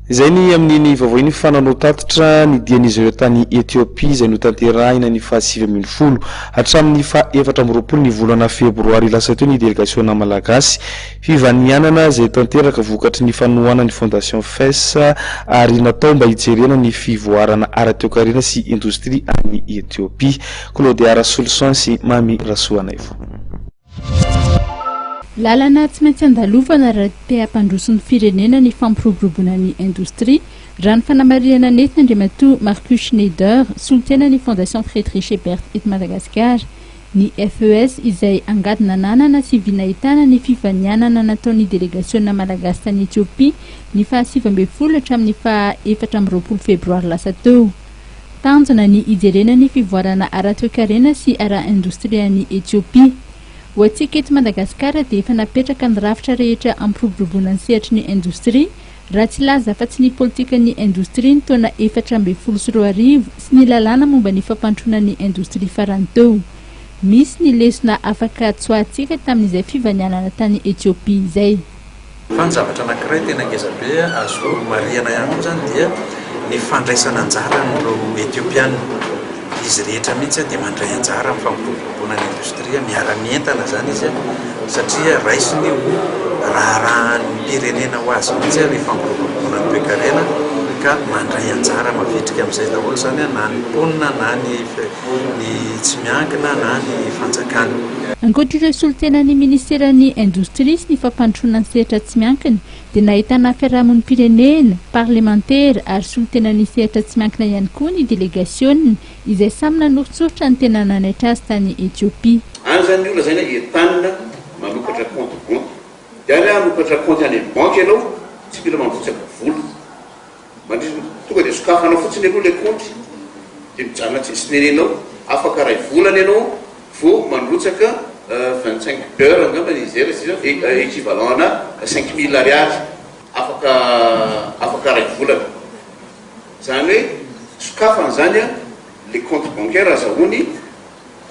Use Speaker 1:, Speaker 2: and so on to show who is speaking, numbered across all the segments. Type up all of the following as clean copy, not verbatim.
Speaker 1: Izay ny amin'iny vaovao iny fa nanao tatitra ny dian'izy ireo tany Etiopia izay notanterahina ny faha 19 hatramin'ny faha 24 ny volana febroary lasa teo ny delegasiona malagasy. Fivanianana izay tanteraka vokatry ny fanohanan'ny Fondation FES ary natao mba hijerena ny fivoarana ara-toekarena sy indostria any Etiopia. Claudia Rasoloson sy Mamy Rasoanaivo.
Speaker 2: Lalana tsy maintsy andalovana raha te hampandroso ny firenena ny fampiroboroboana ny indostria, raha ny fanamarihana nentin'Andriamatoa Markus Schneider, solontenan'ny Fondation Friedrich Ebert eto Madagasikara. Ny FES izay angady nananana sy vy nahitana ny fivanianana nataon'ny delegasiona malagasy tany Etiopia ny faha 19 hatramin'ny faha 24 febroary lasa teo. Tanjona ny hijerena ny fivoarana ara-toekarena sy ara-indostrian'i Etiopia. Ho antsika eto Madagasikara dia efa napetraka ny rafitra rehetra hampiroboroboana ny sehatry ny indostria, raha tsy hilaza afa-tsy ny politikan'ny indostria ny taona 2014 sy ny lalàna momba ny fampandrosoana ny indostria farany teo. Misy ny lesona afaka tsoahantsika tamin'izay fivanianana tany Etiopia izay.
Speaker 3: Fa ny zavatra anankiray tena ngeza be azo marihana ihany koa izany dia ny fandraisana anjaran'ireo Etiopiana. Izy rehetra mihitsy dia mandray anjara amin'ny fampiroboroboana ny indostria, miara-mientana izany izy satria raisiny ho raharaham-pirenena ho azy mihitsy ilay fampiroboroboana ny toekarena ka mandray anjara mavitrika amin'izay daholo izany na ny mponina na ny ny tsy miankina na ny fanjakana.
Speaker 2: Ankoatra ireo solontenan'ny minisiteran'ny Indostria sy ny fampandrosoana ny sehatra tsy miankina dia nahitana fiarahamonim-pirenena, parlemantera ary solontenan'ny sehatra tsy miankina ihany koa ny delegasiona izay samy nanoritsoritra ny tena nanaitra azy tany Etiopia.
Speaker 4: Any zany ny olona zany entanina manokatra compte banque de any hanokatra compte any amin'ny banque ianao tsy mila mandrotsaka vola. Mandritra ny, tonga dia sokafanao fotsiny aloha ilay kaonty dia mijanona tsisy nenenao, afaka iray volana ianao vao mandrotsaka 25 beurre angamba ny izay raha tsy diso aho, equivalent ana 5000 ariary afaka afaka iray volana. Izany hoe sokafana izany ilay compte bancaire azahoany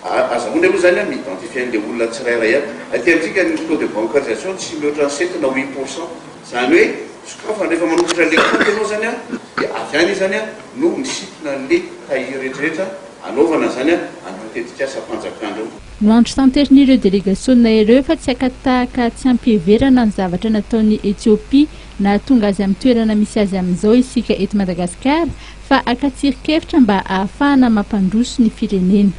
Speaker 4: Azahoany aloha izany an mi-identifier an'ilay olona tsirairay avy. Aty amintsika ny taux de bancarisation tsy mihoatra ny sept na huit pour cent. Izany hoe sokafana rehefa manokatra an'ilay kaonty ianao izany an, dia avy any izany an no misintona an'ilay tahiry rehetrarehetra anaovana izany an an'ireo tetikasam-panjakana ireo.
Speaker 2: Noantitanterin'ireo delegasiona ireo fa tsy haka-tahaka tsy am-piheverana ny zavatra nataon'i Etiopia nahatonga azy amin'ny toerana misy azy amin'izao isika eto Madagasikara fa haka tsirin-kevitra mba hahafahana mampandroso ny firenena.